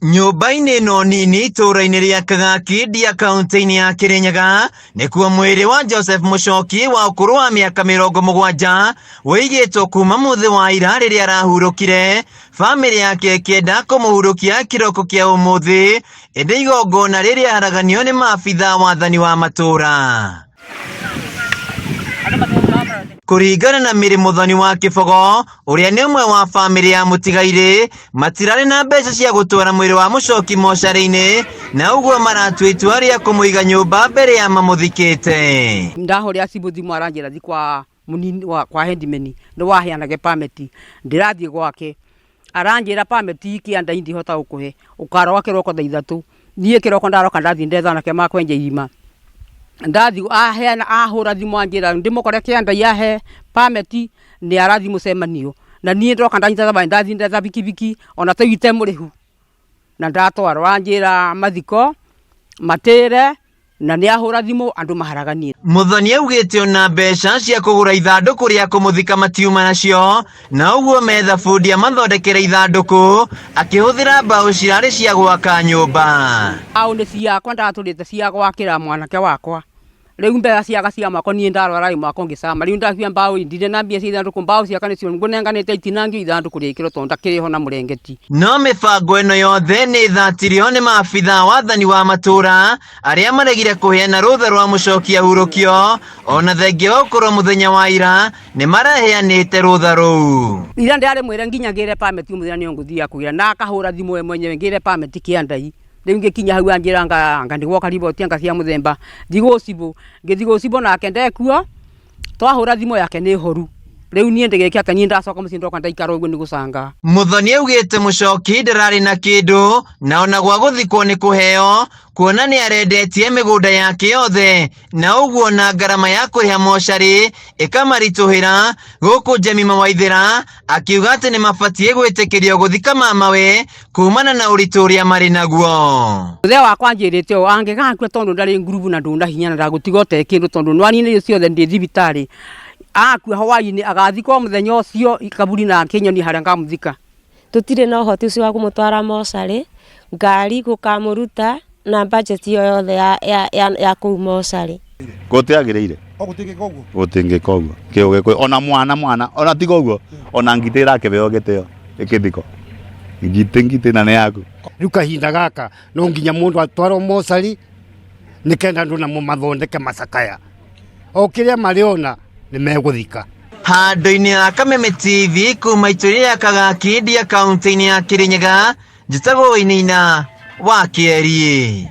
Nyũmba-inĩ ĩno nini itũũra-inĩ rĩa Kagaki Ndia kaunti-inĩ ya Kĩrĩnyaga nĩkuo mwĩrĩ wa Joseph Mũchoki wa ũkũrũ wa mĩaka 70 ũigĩtwo kuma mũthĩ wa ira rĩrĩa arahurũkire, bamĩrĩ yake ĩkĩenda kũmũhurũkia kĩroko kĩa ũmũthĩ, ĩndĩ igongona rĩrĩa haraganio nĩ maabitha wathani wa matũũra. Kũringana na Mary Mũthoni wa Kĩbogo, ũrĩa nĩ ũmwe wa bamĩrĩ ya mũtigairĩ, matirarĩ na mbeca cia gũtwara mwĩrĩ wa mũcoki mocarĩ-inĩ na ũguo maratua itua rĩa kũmũiga nyũmba mbere ya mamũthikĩte. Ndahũrĩra cibũ thimũ aranjĩra thiĩ kwa mũnini wa kwa headman nĩ waheanage permit ndĩrathiĩ gwake aranjĩra permit kĩanda ndihota gũkũhe ũkaroka kĩroko thaa 3 niĩ kĩroko ndaroka ndathiĩ ndetha anake makwenja irima ndathiĩ aheana ahũra thimũ anjĩra ndĩmũkore kĩanda ahe permit nĩ arathiĩ mũcemanio na niĩ ndoka ndanyita thabarĩ ndathiĩ ndetha bikibiki ona tau itemũrĩhu na ndatwarwo anjĩra mathiko matĩre na nĩ ahũra thimũ andũ maharaganie. Mũthoni augĩte ona mbeca cia kũgũra ithandũkũ rĩa kũmũthika matiuma nacio na ũguo metha bundi amathondekere ithandũkũ akĩhũthĩra mbaũ cirarĩ cia gwaka nyũmba. Mbaũ nĩ ciakwa ndatũrĩte cia gwakĩra mwanake wakwa rĩu mbeca ciaka cia mwako niĩ ndarwara ĩ mwako ngĩcama rĩu ndakua mbaũ ĩ ndirĩ na mbia cia ithandũkũ mbaũ ciakwa nĩcio ngũnenganĩte itinangio ithandũkũ rĩkĩrwo tondũ ndakĩrĩ ho na mũrengeti. No mĩbango ĩno yothe nĩ ĩthatirio nĩ maabitha wathani wa matũũra arĩa maregire kũheana rũtha rwa mũcoki ahurũkio ona thengia wa gũkorwo mũthenya wa ira nĩ maraheanĩte rũtha rũu. Ira ndĩrarĩ mwĩre nginya ngĩre permit mũthenya nĩyo ngũthiaga kũgĩra na akahũra thimũ we mwenyewe ngĩre permit kĩandai rĩu ngĩkinya hau anjĩra anga anga nĩgwoka riboti anga cia mũthemba thiĩ gũcibũ ngĩthiĩ gũcibũ nake ndekuo twahũra thimũ yake nĩ horu rĩu niĩ ndĩgĩke atĩa niĩ ndacoka mũciĩ ndoka ndaikara ũguo nĩ gũcanga. Mũthoni augĩte mũcoki ndararĩ na kĩndũ na ona gwa gũthikwo nĩ kũheo kuona nĩ arendetie mĩgũnda yake yothe na ũguo na ngarama ya kũrĩha mocarĩ ĩkamaritũhĩra gũkũ Jemima Waithera akiuga atĩ nĩ mabatiĩ gwĩtĩkĩrio gũthika mamawe kumana na ũritũ ũrĩa marĩ naguo. Mũthee wakwa anjĩrĩte ũũ angĩgakua tondũ ndarĩ ngurubu na ndũna hinya na ndagũtiga ũte kĩndũ tondũ nĩwanina irio ciothe ndĩ thibitarĩ akua hwainĩ agathikwo mũthenya ũcio kaburi na akĩnyonie harĩa ngamũthika. Tũtirĩ na ũhoti ũcio wa kũmũtwara mocarĩ, ngari gũkamũruta na budget ĩyo yothe ya, ya, ya, ya kũu mocarĩ. Gũtiagĩrĩire. Gũtingĩka ũguo. Gũtingĩka ũguo. Kĩũgĩkũyũ ona mwana mwana ona tiga ũguo ona ngitĩ ĩrakĩheo gĩtĩo ĩkĩthikwo. Ngitĩ ngitĩ na nĩ yaku. Rĩu kahinda gaka no nginya mũndũ atwarwo mocarĩ nĩ kenda andũ namo mathondeke macakaya. O kĩrĩa marĩona nĩ megũthika. Handũ-inĩ ha Kameme TV kuma itũũra rĩa Kagaki Ndia kaunti-inĩ ya Kĩrĩnyaga, njĩtagwo Wainaina wa Kĩeri.